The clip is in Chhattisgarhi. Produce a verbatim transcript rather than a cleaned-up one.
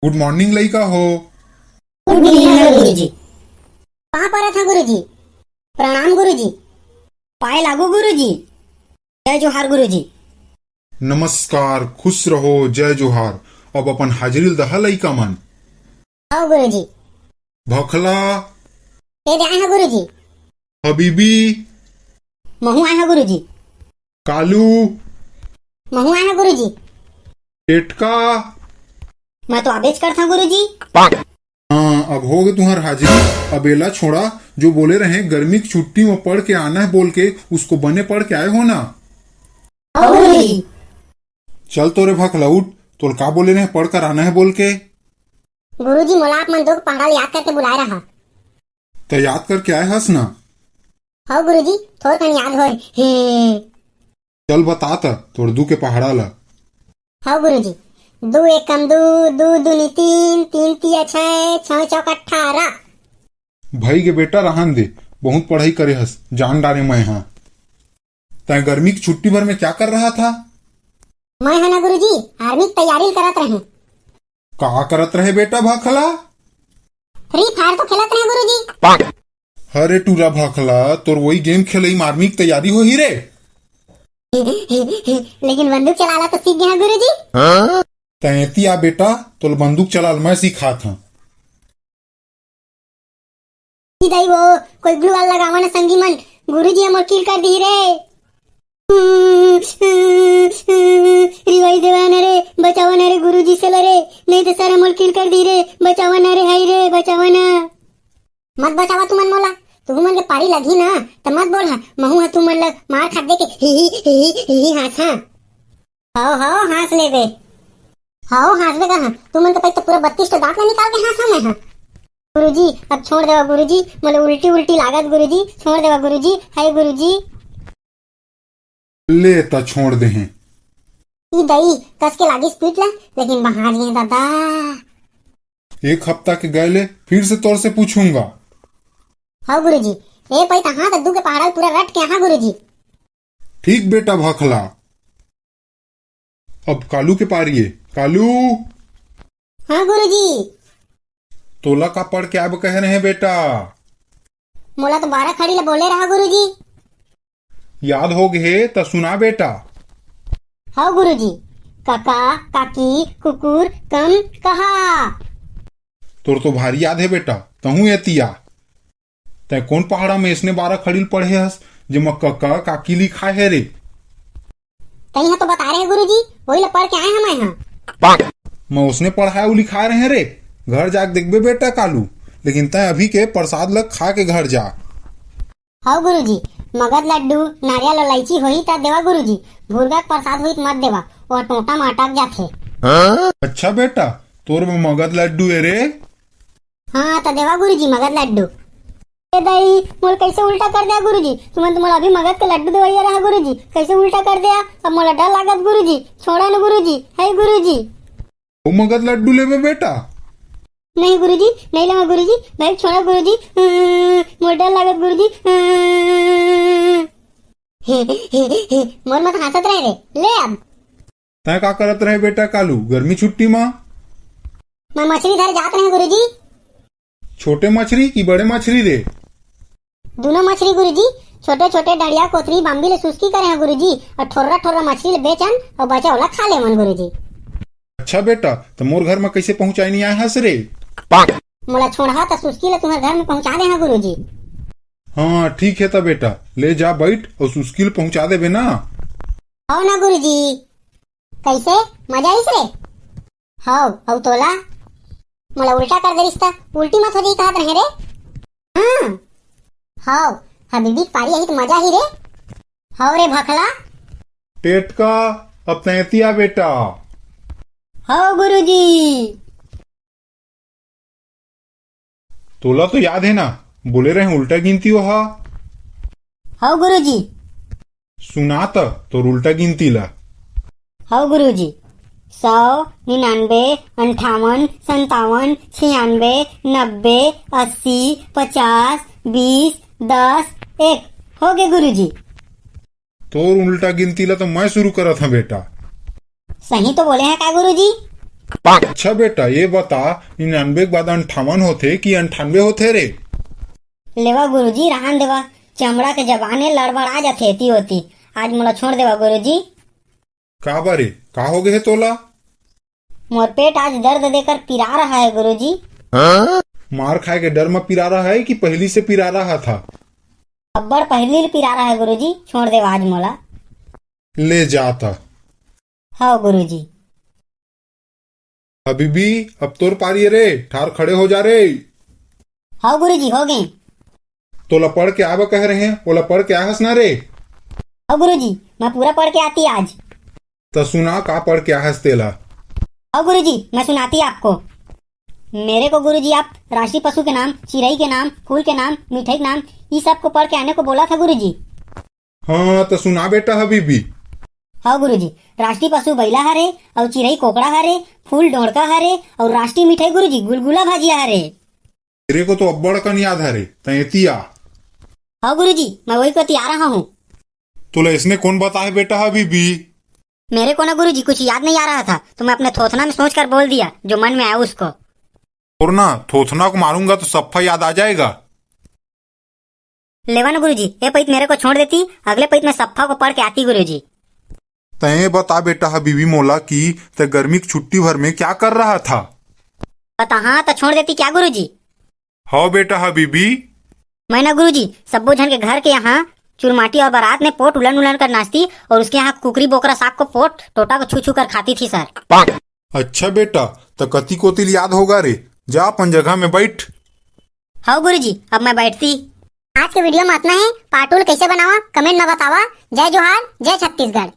गुड मॉर्निंग लइका हो। गुड मॉर्निंग गुरुजी। पाँव परत हँव गुरुजी। प्रणाम गुरुजी। पाय लागू गुरुजी। जय जोहार गुरुजी। नमस्कार, खुश रहो, जय जोहार। अब अपन हाजिरी ल दहा लइका मन। हव गुरुजी। भखला। ए दे आय हँव गुरुजी। हबीबी। महूँ आय हँव गुरुजी। कालू। महूँ आय हँव गुरुजी। टेटका। मैं तो आबेच करथँव गुरुजी। हाँ, अब होगे तुँहर हाजिरी। अब एला छोड़ा, जो बोले रहें गर्मी के छुट्टी म पढ़ के आना हे बोल के, उसको बने पढ़ के आए हो ना? हव गुरुजी। चल तो रे भखला उठ, तोला का बोले रहें पढ़ कर आना हे बोल के? गुरुजी, मोला आप मन दू के पहाड़ा ल याद करके बुलाए रहा। त याद करके आए हस ना? हव गुरुजी, थोरकन याद होय हे। चल बता त तोर दू के पहाड़ा ल। हव गुरुजी, दू एकम दू, दू दूनी तीन, तीन तिया छै, छव चौक अट्ठारह। भई गे बेटा, रहन दे, बहुत पढ़ई करे हस, जान डारे मैं हा। तैं गर्मी के छुट्टी भर में क्या कर रहा था? मैं हा ना गुरुजी, आर्मी के तैयारी करत रहें। का करत रहे बेटा भखला? फ्री फायर तो खेलत रहें गुरुजी। अरे टूरा भखला, तोर वही गेम खेलई म आर्मी के तैयारी होही रे। लेकिन बंदूक चलाला तो सीख गया गुरुजी। तैं एती आ बेटा, तोला बंदूक चलाल मैं सिखात हँव। ई दाई वो, कोई ग्लू वाला लगावा ना संगी मन, गुरुजी हमर किल कर दी रे। रिवाइव देवा ना रे, बचावा ना रे गुरुजी से ला रे, नहीं तो सर हमर किल कर दी रे, बचावा ना रे, हाय रे, बचावा ना। मत बचावा तुमन मोला, तुमन के पारी लगही ना, त मत बोल हा, महू हा तुमन लग मार खा दे के ही ही ही ही ही हाँस हा। हव, हव, हाँस लेबे। हव, हाँसबे कहाँ? तुमन के पइत तो पूरा बत्तीस ठो दांत ला निकाल के हाँसहूँ मैं हा। गुरुजी, अब छोड़ देवा गुरुजी, मोला उल्टी उल्टी लागत गुरुजी, छोड़ देवा गुरुजी, हाय गुरुजी। ले त छोड़ देहें। ई दई, कस के लागिस पीठ ला, लेकिन बहार गए दादा। एक हफ्ता के गए ले फिर से तोर से पूछूंगा। हव गुरुजी, ए पइत हाँ त दू के पहाड़ा पूरा रट के हाँ गुरुजी। ठीक बेटा भखला। अब कालू के पारी ए। कालू। हाँ गुरुजी। तोला का पढ़ के आब कहे रहे बेटा? मोला तो बारह खड़ी ला बोले रहा गुरुजी। याद हो गे त सुना बेटा। हव गुरुजी। काका, काकी, कुकुर, कम, कहा। तोर तो भारी याद हे बेटा, तहूँ एती आ। तैं कोन पहाड़ा में अइसने बारह खड़ी ल पढ़े हस, जेमा कका काकी लिखाय हे रे? तहीं ह तो बताय रहे गुरुजी, वही ल पढ़ के आए हँव मैं ह। मैं ओसने पढ़ाय अउ लिखाय रहे रे। घर जाके देखबे बेटा कालू, लेकिन तैं अभी के प्रसाद ल खा के घर जा। हव गुरुजी, मगध लड्डू, नारियल अउ लाइची होही त देवा गुरुजी, भुरगा के प्रसाद होही त मत देवा, वो टोंटा म अटक जाथे। अच्छा बेटा, तोर में मगध लड्डू हे रे। हाँ, त देवा गुरुजी मगध लड्डू। ए दाई, मोला कैसे उल्टा कर दिया गुरुजी? तुमन तो मोला अभी मगध के लड्डू देवइया रहा गुरुजी, कैसे उल्टा कर दिया? अब मोला डर लागत गुरुजी, छोड़ा न गुरुजी, हे गुरुजी। ओ मगध लड्डू लेबे बेटा? नहीं गुरुजी, नहीं लेवा गुरुजी, भाई छोड़ा गुरुजी, अं, मोला डर लागत गुरुजी, अं। मोर मत हाँसत रहे रे, ले अब। तैं का करत रहे बेटा कालू गर्मी छुट्टी मा? मैं मछली धरे जात रहे गुरुजी। छोटे मछली कि बड़े मछली रे? दूनों मछली गुरुजी, छोटे छोटे डंडिया, कोतरी, बाम्बी ले सुस्की करे हँव गुरुजी, अउ ठोर्रा ठोर्रा मछली ले बेचन अउ बचे ओला खा लेवन गुरुजी। अच्छा बेटा, त मोर घर म कइसे पहुँचाय नइ आय हस रे? मोला छोड़हा त सुस्की ले तुम्हर घर म पहुँचा देहा गुरुजी। हाँ ठीक हे त बेटा, ले जा बइठ अउ सुस्की ल पहुँचा देबे ना। हव ना गुरुजी। कइसे? मजा आइस रे? हव, अउ तोला? मोला उल्टा कर दे रिस त उल्टी मत हो जाई कहत रहे रे। हाँ। हव, हबीबी के पारी आही त मजा ही रे। हव रे भखला। टेटका, अब तैं एती आ बेटा। हव गुरुजी। तोला तो याद हे ना, बोले रहे उल्टा गिनती ओहा। हव गुरुजी। सुना त तोर उल्टा गिनती ला। हव गुरुजी। सौ, निन्यानबे, अंठावन, संतावन, छियानबे, नब्बे, अस्सी, पचास, बीस, दस, एक। हो गे गुरुजी। तोर उल्टा गिनती ला तो मैं शुरू करत हँव बेटा। सही तो बोले हँव का गुरुजी? अच्छा बेटा, ये बता, निन्यानवे के बाद अंठावन होथे कि अंठानवे होथे रे? लेवा गुरुजी, रहन देवा, चमड़ा के जबान हे, लड़बड़ा जाथे एती ओती। आज मोला छोड़ देवा गुरुजी। का बारे, का हो गए हे तोला? मोर पेट आज दर्द देकर पिरा रहा है गुरुजी। मार खाए के डर म पिरा रहा है कि पहली से पिरा रहा था? अब्बड़ पहली ले पिरा रहा है गुरुजी, छोड़ देवा आज मोला। ले जाता। हाँ गुरुजी। हबीबी, अब तोर पारी रे, ठार खड़े हो जा रे। हाँ गुरुजी, हो गए। तोला पढ़ के आवा कह रहे हैं, ओला पढ़ के आहस ना रे? हाँ गुरुजी, मैं पूरा पढ़ के आती आज। त सुना, का पढ़ के आहस तेला? हाँ गुरुजी, मैं सुनाती आपको। मेरे को गुरुजी आप राष्ट्रीय पशु के नाम, चिरई के नाम, फूल के नाम, मिठाई के नाम, ये सब को पढ़ के आने को बोला था गुरुजी। हाँ, त सुना बेटा हबीबी। हाँ गुरुजी, राष्ट्रीय पशु बइला हरे, अउ चिरई कोकड़ा हरे, फूल डोड़का हरे, अउ राष्ट्रीय मिठाई गुरुजी गुलगुला भजिया हरे। तेरे को तो अब्बड़ कन याद हरे, तैं एती आ। हाँ गुरुजी, मैं वही को तिया रहा हूँ। तोला इसने कौन बताए बेटा हबीबी? मेरे को ना गुरुजी कुछ याद नहीं आ रहा था, तो मैं अपने थोथना में सोच कर बोल दिया, जो मन में आया उसको। और ना, थोथना को मारूंगा तो सप्फा याद आ जाएगा। लेवा ना गुरुजी, ये पइत मेरे को छोड़ देती, अगले पइत मैं सप्फा को पढ़ के आती गुरुजी। तैं बता बेटा हबीबी मोला कि तैं गर्मी की छुट्टी भर में क्या कर रहा था? बता हाँ, तो छोड़ देती क्या गुरुजी? हाँ बेटा हबीबी। मैं ना गुरुजी, सब्बो झन के घर के यहाँ चुरमाटी और बारात में पोट उलन उलन कर नाचती और उसके यहाँ कुकरी बोकरा साग को पोट टोटा को छू छू कर खाती थी सर। अच्छा बेटा, त कति कोतिल याद होगा रे, जा अपन जगह में बैठ। हाँ गुरुजी, अब मैं बैठती। आज के वीडियो में इतना ही। पार्ट टू कैसे बनावा, कमेंट में बतावा। जय जोहार, जय छत्तीसगढ़।